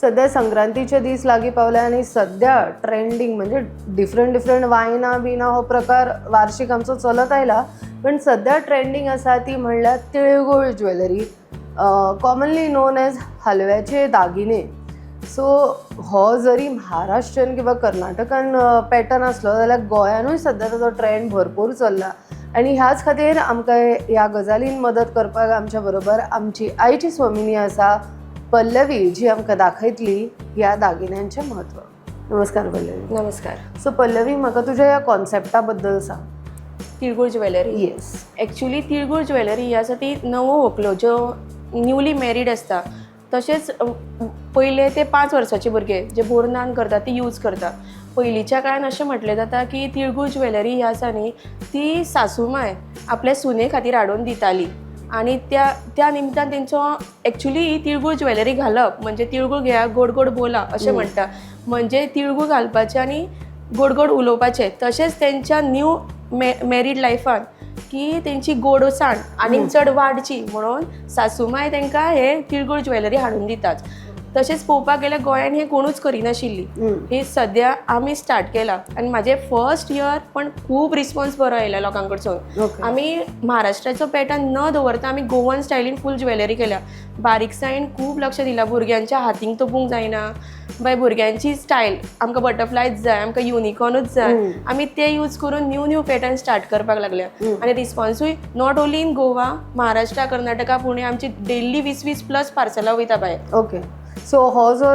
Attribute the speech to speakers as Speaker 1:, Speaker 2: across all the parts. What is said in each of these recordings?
Speaker 1: सध्या संक्रांतीचे दीस लागीं पावले आनी सध्या ट्रेंडींग म्हणजे डिफरंट डिफरंट वायनां बिनां हो प्रकार वार्षिक आमचो चलत आयला, पण सध्या ट्रेंडींग आसा ती म्हणल्यार तिळगुळ ज्वेलरी, कॉमनली नोन एज हलव्याचे दागिने. सो हो जरी महाराष्ट्रीयन किंवा कर्नाटकान पॅटर्न आसलो जाल्यार गोंयानूय सध्या ताचो ट्रेंड भरपूर चल्ला आनी ह्याच खातीर आमकां ह्या गजालीन मदत करपाक आमच्या बरोबर आमची आयची स्वामिनी आसा पल्लवी, जी आमकां दाखयतली ह्या दागिन्यांचें म्हत्व. नमस्कार पल्लवी.
Speaker 2: नमस्कार.
Speaker 1: सो पल्लवी, म्हाका तुज्या ह्या कॉन्सेप्टा बद्दल सांग.
Speaker 2: तिळगुळ ज्वेलरी.
Speaker 1: येस.
Speaker 2: एक्चुली तिळगुळ ज्वेलरी ही आसा ती नवो व्हंकलो ज्यो न्यूली मॅरीड आसता, तशेंच पयले ते 5 वर्साचे भुरगे जे बोरनान करता ती यूज करता. पयलींच्या काळान अशें म्हटलें जाता की तिळगुळ ज्वेलरी ही आसा न्ही, ती सासूमाय आपल्या सुने खातीर हाडून दिताली आनी त्या त्या निमतान तेंचो एक्चुली ही तिळगुळ ज्वेलरी घालप म्हणजे तिळगुळ घेया गोड गोड बोला अशें म्हणटा, म्हणजे तिळगुळ घालपाचें आनी गोड गोड उलोवपाचें. तशेंच तेंच्या न्यू मॅरीड लायफान की तेंची गोडसाण आनीक चड वाडची म्हणून सासूमाय तांकां हे तिळगुळ ज्वेलरी हाडून दितात. तशेंच पळोवपाक गेल्यार गोंयान हें कोणूच करिनाशिल्ली, ही सद्या आमी स्टार्ट केला आनी म्हाजें फर्स्ट इयर पण खूब रिस्पॉन्स बरो आयला लोकां कडसून. आमी महाराष्ट्राचो पॅटर्न न दवरता आमी गोवन स्टायलीन फूल ज्वेलरी केल्या. बारीकसाणेन खूब लक्ष दिलां, भुरग्यांच्या हातींक तोपूंक जायना बाय, भुरग्यांची स्टायल आमकां बटरफ्लायच जाय, आमकां युनिकॉर्नूच जाय, आमी ते यूज करून न्यू न्यू पॅटर्न स्टार्ट करपाक लागल्या. आनी रिस्पॉन्सूय not only in Goa, Maharashtra, Karnataka, Pune, आमची डेली 20-20 प्लस पार्सलां वयता भायर.
Speaker 1: ओके, सो हो जो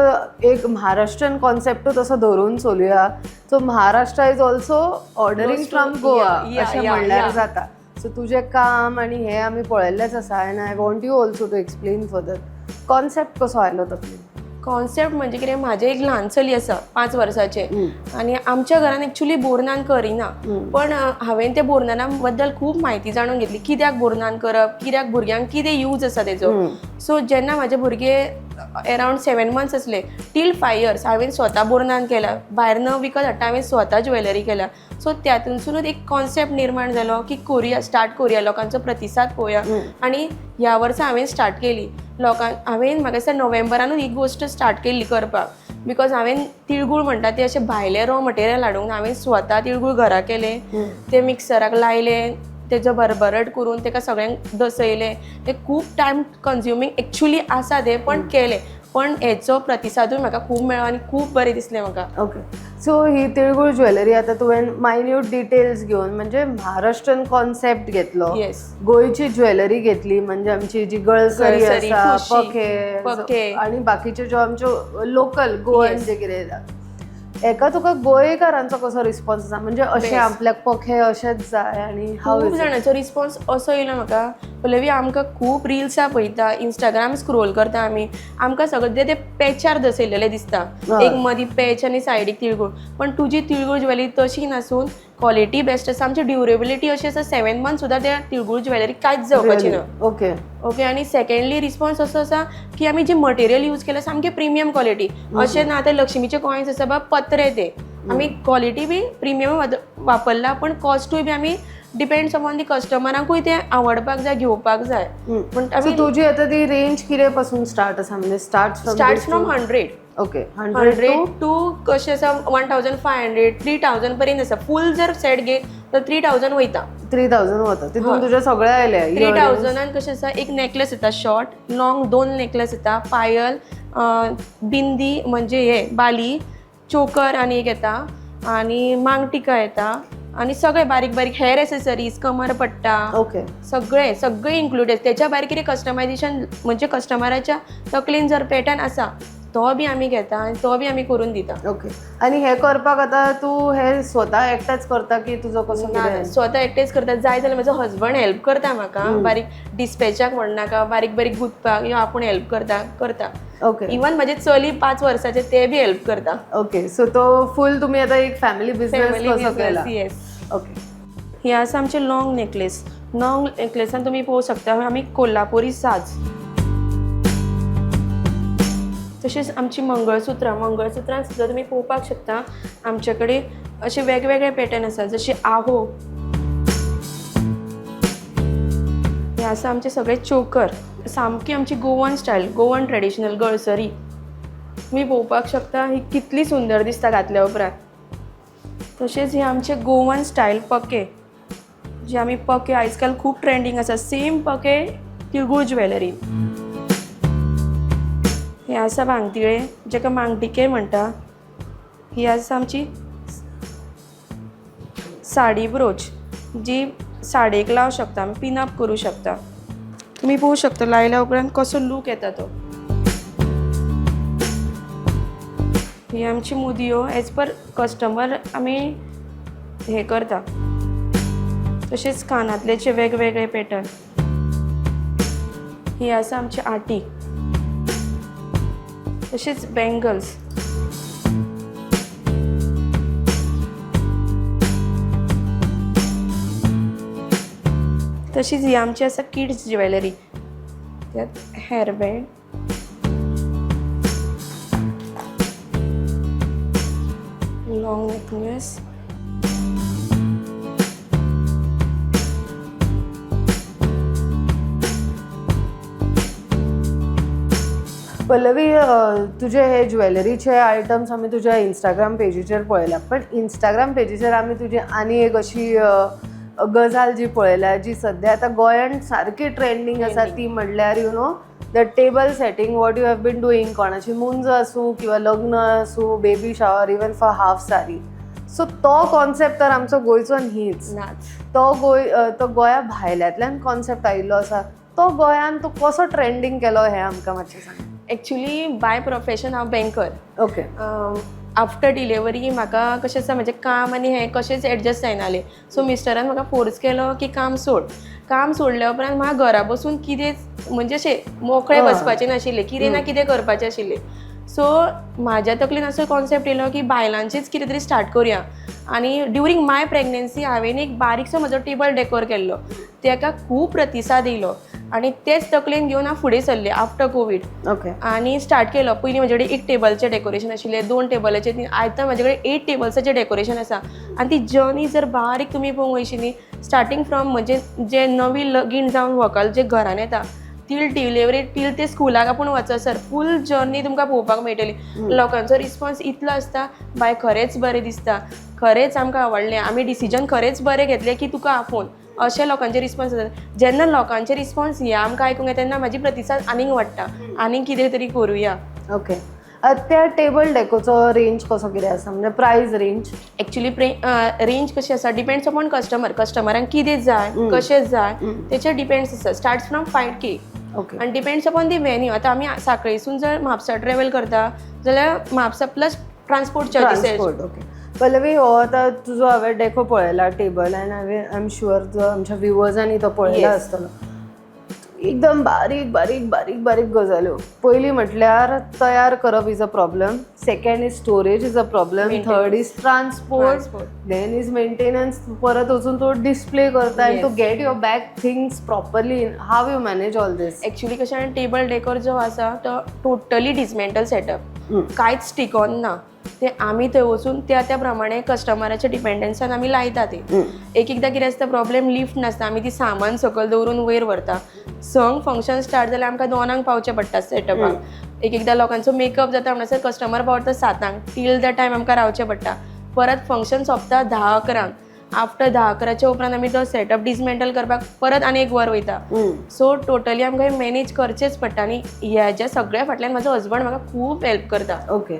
Speaker 1: एक महाराष्ट्रीयन कॉन्सेप्टूच असो धरून चलुया, so Maharashtra is also ordering from Goa अशें म्हणल्यार जाता. सो तुजें काम आनी हें आमी पळयल्लेंच आसा and I want you also to explain further, concept कसो आयलो तकलेन?
Speaker 2: कॉन्सेप्ट म्हणजे कितें, म्हाजें एक ल्हान चली आसा 5 वर्साचें आनी आमच्या घरान एक्चुली बोरनान करिना, पण हांवें त्या बोरनाना बद्दल खूब म्हायती जाणून घेतली, कित्याक बोरनान करप, कित्याक भुरग्यांक कितें यूज आसा तेजो. सो जेन्ना म्हाजे भुरगे अरावंड 7 मंथ्स आसले टील 5 इयर्स हांवें स्वता बोरनान केला, भायर न विकत हाडटा हांवें स्वता ज्वेलरी केल्या. सो त्यातूनसुनूच एक कॉन्सेप्ट निर्माण जालो की कोरिया स्टार्ट करुया, लोकांचो प्रतिसाद पळोवया आनी ह्या वर्सा हांवें स्टार्ट केली. लोकांक हांवें म्हाका दिसता नोव्हेंबरानूच ही गोश्ट स्टार्ट केल्ली करपाक, because हांवें तिळगूळ म्हणटा ते अशें भायले रॉ मटेरियल हाडूंक ना, हांवें स्वता तिळगूळ घरा केले, ते मिक्सराक लायले, तेजो भरभरट करून तेका सगळ्यांक दसयलें. ते खूब टायम कन्ज्युमींग एक्चुली आसा तें, पण केलें, पण हेचो प्रतिसादूय म्हाका खूब मेळ्ळो आनी खूब बरें दिसलें म्हाका.
Speaker 1: ओके, सो ही तिळगुळ ज्वेलरी आतां तुवें मायन्यूट डिटेल्स घेवन म्हणजे महाराष्ट्रीयन कॉन्सेप्ट घेतलो,
Speaker 2: येस,
Speaker 1: गोंयची ज्वेलरी घेतली, म्हणजे आमची जी गळसरी
Speaker 2: गळसरी,
Speaker 1: आसा,
Speaker 2: ठुशी,
Speaker 1: पखे
Speaker 2: पखे.
Speaker 1: आणि बाकीच्यो ज्यो आमच्यो लोकल गोवन जे कितें येता, हेका तुका गोंयकारांचो कसो रिस्पॉन्स आसा? म्हणजे अशें
Speaker 2: Best.
Speaker 1: आपल्याक पखे अशेंच जाय आनी हाव
Speaker 2: खूब जाणांचो रिस्पॉन्स असो येयलो म्हाका, पल्लवी आमकां खूब रिल्सां पळयता, इंस्टाग्राम स्क्रोल करता आमी, आमकां सगळे ते पॅचार दसयलेले दिसता, एक मदीं पॅच आनी सायडीक तिळगुळ, पण तुजी तिळगुळ ज्वेलरी तशी नासून क्वॉलिटी बेस्ट आसा, आमची ड्युरेबिलिटी अशी आसा 7 मंथ सुद्दां त्या तिळगुळ ज्वेलरी कांयच जावपाची ना. ओके, आनी सेकंडली रिस्पॉन्स असो आसा की आमी जे मटेरियल यूज केलां सामकें प्रिमियम क्वॉलिटी, अशें ना आतां लक्ष्मीचे कॉयन्स आसा बा पत्रे, ते आमी क्वॉलिटी बी प्रिमियम वापरला, पण कॉस्टूय बी आमी डिपेंड्स अपॉन दी कस्टमरांकूय ते आवडपाक जाय, घेवपाक जाय, पूण
Speaker 1: सो
Speaker 2: आमी
Speaker 1: तुजी आतां ती रेंज कितें पासून स्टार्ट आसा? म्हणजे स्टार्ट
Speaker 2: स्टार्ट फ्रॉम 100.
Speaker 1: 100
Speaker 2: 100 टू कशें आसा 1500, 3000 पर्यंत आसा. फूल जर सेट घेत तर 3000 वयता.
Speaker 1: 3000 वता, तितून तुजें सगळें आयलें?
Speaker 2: 3000 कशें आसा, एक नेकलेस येता, शॉर्ट लॉंग 2 नेकलेस येता, पायल, बिंदी म्हणजे हे बाली, चोकर आनी एक येता आनी मांगटिका येता आनी सगळे बारीक बारीक हेअर एसेसरीज, कमरपट्टा, सगळे सगळे इन्क्लुडेड. तेच्या भायर कितें कस्टमायझेशन म्हणजे कस्टमराच्या तकलेन जर पॅटर्न आसा तो बी आमी घेता आनी तो बी आमी करून दिता.
Speaker 1: ओके, आनी हे करपाक आतां तूं हे स्वता एकटेच करता की तुजो कसो
Speaker 2: ना,
Speaker 1: कितें?
Speaker 2: स्वता एकटेच करता. जाय जाल्यार म्हजो हजबंड हेल्प करता म्हाका, बारीक डिस्पॅचाक म्हणनाका, बारीक बारीक गुंतपाक यो आपूण हेल्प करता करता. इवन म्हाजे चली 5 वर्साचे ते बी हेल्प करता.
Speaker 1: ओके, सो तो फूल तुमी आतां एक फॅमिली बिझनेस
Speaker 2: फॅमिली
Speaker 1: कसो केला.
Speaker 2: बिझनेस, येस. हे आसा आमचे लॉंग नेकलेस. लॉंग नेकलेसान तुमी पळोवंक शकता आमी कोल्हापुरी साज, तशेंच आमची मंगळसुत्रां. मंगळसुत्रां सुद्दां तुमी पळोवपाक शकता आमचे कडेन अशे वेगवेगळे पॅटर्न आसा, जशे आहो. हे आसा आमचे सगळे चोकर, सामकी आमची गोवन स्टायल, गोवन ट्रेडिशनल गळसरी. तुमी पळोवपाक शकता ही कितली सुंदर दिसता घातल्या उपरांत. तशेंच हे आमचे गोवन स्टायल पके, जे आमी पके आयज काल खूब ट्रेंडींग आसा, सेम पके तिळगूळ ज्वेलरी. हे आसा भांगतिळे, जेका मांगटिके म्हणटा. ही आसा आमची साडी ब्रोच, जी साडयेक लावंक शकता आमी, पिनअप करूं शकता. तुमी पळोवंक शकता लायल्या उपरांत कसो लूक येता तो. ही आमची मुदयो एज पर कस्टमर आमी हे करता. तशेंच कानांतल्याचे वेगवेगळे पॅटर्न. ही आसा आमची आटी, तशेंच बँगल्स. तशीच ही आमची आसा किड्स ज्वेलरी, त्यात हेअरबँड, long necklace.
Speaker 1: Pallavi, तुजे हे ज्वेलरीचे आयटम्स आमी तुज्या इंस्टाग्राम पेजीचेर पळयल्या, पण इंस्टाग्राम पेजीचेर आमी तुजी आनी एक अशी गजाल जी पळयल्या, जी सद्या आतां गोंयांत सारकी ट्रेंडींग आसा, ती म्हणल्यार the table setting what you have been doing. कोणाची मुंज आसूं किंवा लग्न आसूं, baby shower, even for half sari. So तो कॉन्सेप्ट तर आमचो गोंयचो न्हीच.
Speaker 2: नाच.
Speaker 1: तो गोंया भायल्यांतल्यान कॉन्सेप्ट आयिल्लो आसा. तो गोंयान तूं कसो ट्रेंडींग केलो हें आमकां मातशें सांग.
Speaker 2: एक्चुली बाय प्रोफेशन हांव बँकर. आफ्टर डिलेवरी म्हाका कशें आसा, म्हजें काम आनी हें कशेंच एडजस्ट जायनालें. सो मिस्टरान म्हाका फोर्स केलो की काम सोड. काम सोडल्या उपरांत म्हाका घरा बसून कितें, म्हणजे अशें मोकळें बसपाचें नाशिल्लें, कितें ना कितें करपाचें आशिल्लें. सो म्हाज्या तकलेन असो कॉन्सेप्ट येयलो की बायलांचीच कितें तरी स्टार्ट करुया. आनी ड्युरींग माय प्रेग्नेन्सी हांवें एक बारीकसो म्हजो टेबल डेकोर केल्लो, तेका खूब प्रतिसाद येयलो आनी तेच तकलेन घेवन हांव फुडें सरलें आफ्टर कोवीड. आनी स्टार्ट केलो. पयलीं म्हजे कडेन एक टेबलचें डेकोरेशन आशिल्लें, दोन टेबलाचें, तीन, आतां म्हजे कडेन एट टेबल्साचें डेकोरेशन आसा. आनी ती जर्नी जर बारीक तुमी पळोवंक वयशी न्ही, स्टार्टींग फ्रॉम म्हणजे जे नवी लगीन जावन व्हंकल जे घरान येता तील डिलिवरी तील ते स्कुलाक आपूण वचसर फूल जर्नी तुमकां पळोवपाक मेळटली. लोकांचो रिस्पॉन्स इतलो आसता, बाय खरेंच बरें दिसता, खरेंच आमकां आवडलें, आमी डिसिजन खरेंच बरें घेतलें की तुका आपोवन, अशे लोकांचे रिस्पॉन्स आसता. जेन्ना लोकांचे रिस्पॉन्स हे आमकां आयकूंक येता तेन्ना म्हाजी प्रतिसाद आनीक वाडटा, आनीक कितें तरी करुया.
Speaker 1: ओके, त्या टेबल डेकोचो रेंज कसो कितें आसा, म्हणजे प्रायस रेंज?
Speaker 2: एक्चुली रेंज कशी आसा, डिपेंड्स अपॉन कस्टमर. कस्टमरांक कितें जाय, कशें जाय तेचेर डिपेंड्स आसा. स्टार्ट्स फ्रॉम 5K आनी डिपेंड्स अपॉन दी वेन्यू. आतां आमी साखळीसून जर म्हापसा ट्रॅवल करता जाल्यार Mapusa plus transport charges.
Speaker 1: Transport, okay. Pallavi, हो आतां तुजो हांवें डेको पळयला टेबल आनी हांवें, I am sure आमच्या व्युवर्सांनी तो पळयला आसतलो. एकदम बारीक बारीक बारीक बारीक गजाल्यो. पयलीं म्हटल्यार तयार करप is a problem, second is storage is a problem, third is transport, then is maintenance, परत वचून तो डिस्प्ले करता आनी to get your back things properly. How you manage all this?
Speaker 2: Actually कशें, टेबल डेकोर जो आसा तो टोटली डिसमेंटल सेटअप, कांयच स्टिक ऑन ना. ते आमी थंय वचून त्या त्या प्रमाणे कस्टमराच्या डिपेंडन्सान आमी लायता ते. एक एकदां कितें आसता प्रॉब्लेम, लिफ्ट नासता, आमी ती सामान सकयल दवरून वयर व्हरता. संक फंक्शन स्टार्ट जाल्यार आमकां 2 पावचें पडटा सेटअपाक. एक एकदां लोकांचो मेकअप जाता म्हणसर कस्टमर पावता 7 , टील the time आमकां रावचें पडटा. परत फंक्शन सोंपता 10-11. आफ्टर 10-11च्या उपरांत आमी तो सेटअप डिसमेंटल करपाक परत आनी एक वर वयता. सो टोटली आमकां हें मॅनेज करचेंच पडटा आनी ह्याच्या सगळ्या फाटल्यान म्हाजो हजबंड म्हाका खूब हेल्प करता.
Speaker 1: ओके,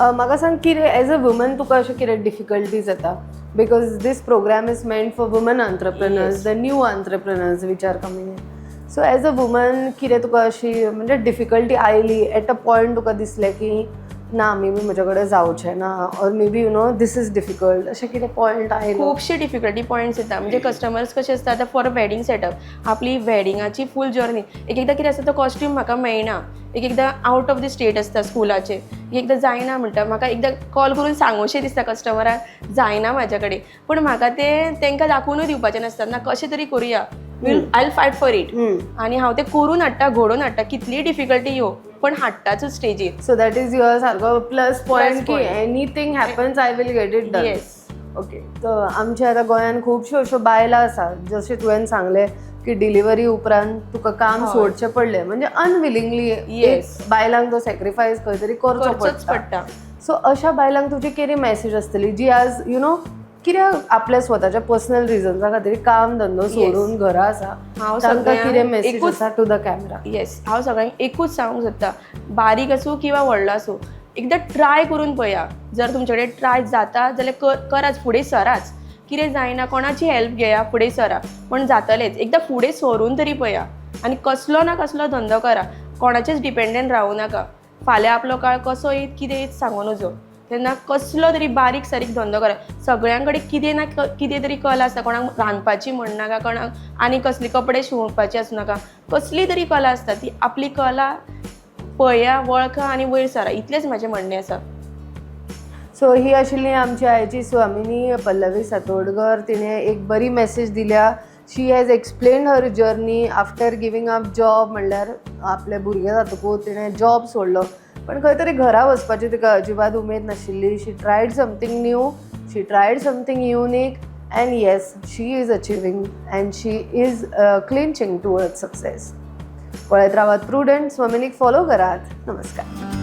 Speaker 1: म्हाका सांग कितें एज अ वुमन तुका अशें कितें डिफिकल्टीज येता, because this program is meant for women entrepreneurs, the new entrepreneurs which are coming in. So as a woman कितें तुका अशी म्हणजे डिफिकल्टी आयली, एट अ पॉयंट तुका दिसलें की ना, मे बी म्हजे कडेन जावचें ना, or maybe this is difficult, अशें कितें पॉयंट आयलो?
Speaker 2: खुबशे डिफिकल्टी पॉयंट्स येता. म्हणजे कस्टमर्स कशे आसता आतां, फॉर अ वेडींग सेटअप आपली वेडिंगाची फूल जर्नी, एक एकदां कितें आसता, तो कॉस्ट्यूम म्हाका मेळना, एक एकदां आवट ऑफ the state आसता स्कुलाचे, एक एकदां जायना म्हणटा. म्हाका एकदां कॉल करून सांगूशें दिसता कस्टमराक, जायना म्हाज्या कडेन, पूण म्हाका तें तांकां दाखोवनूय दिवपाचें नासता. ना, कशें तरी करुया, we'll I fight for it. आनी हांव तें करून हाडटा, घडोवन हाडटा, कितलीय डिफिकल्टी येवं, पण हाडटाच स्टेजीर.
Speaker 1: सो that is your सारको प्लस पॉयंट की
Speaker 2: point.
Speaker 1: Anything happens, I will get it done.
Speaker 2: Yes.
Speaker 1: Okay, तर आमच्या आतां गोंयांत खुबश्यो अश्यो बायलां आसा, जशें तुवें सांगलें की डिलिव्हरी उपरांत तुका काम सोडचें पडलें, म्हणजे अनविलिंगली. बायलांक तो सॅक्रिफायस खंय तरी करचो
Speaker 2: करचोच
Speaker 1: पडटा.
Speaker 2: पडटा.
Speaker 1: सो अशा बायलांक तुजी कितें मॅसेज आसतली, जी आज you know कित्याक आपल्या स्वताच्या पर्सनल रिजन्सा खातीर काम धंदो सोडून घरा आसा,
Speaker 2: हांव
Speaker 1: तांकां
Speaker 2: सगळ्यांक
Speaker 1: कितें मॅसेज
Speaker 2: एकूच
Speaker 1: आसा टू the camera?
Speaker 2: Yes, हांव सगळ्यांक एकूच सांगूंक सोदता, बारीक आसूं किंवा व्हडलो आसूं, एकदां ट्राय करून पळया. जर तुमचे कडेन ट्राय जाता जाल्यार कराच, फुडें सराच. कितें जायना कोणाची हेल्प घेया, फुडें सरा, पूण जातलेंच. एकदां फुडें सरून तरी पळया आनी कसलो ना कसलो धंदो करा. कोणाचेच डिपेंडंट रावूं नाका. फाल्यां आपलो काळ कसो येत, कितें येत सांगू नजो. तेन्ना कसलो तरी बारीक सारीक धंदो करा. सगळ्यां कडेन कितें ना कितें तरी कला आसता. कोणाक रांदपाची म्हण नाका, कोणाक आनी कसली कपडे शिंवपाची आसूं नाका, कसली तरी कला आसता. ती आपली कला पळया, वळखा आनी वयर सरा, इतलेंच म्हाजें म्हणणें आसा.
Speaker 1: सो ही आशिल्ली आमची आयची स्वामिनी पल्लवी सातोडकर. तिणें एक बरी मॅसेज दिल्या. She has explain her journey after giving up job, म्हणल्यार आपले भुरगे जातकूच तिणें जॉब सोडलो, पण खंय तरी घरा वचपाची तिका अजिबात उमेद नाशिल्ली. She tried something new, she tried something unique, and yes, she is achieving and she is clinching towards success. पळयत रावात प्रुडंट स्वामिनीक, फॉलो करात. नमस्कार.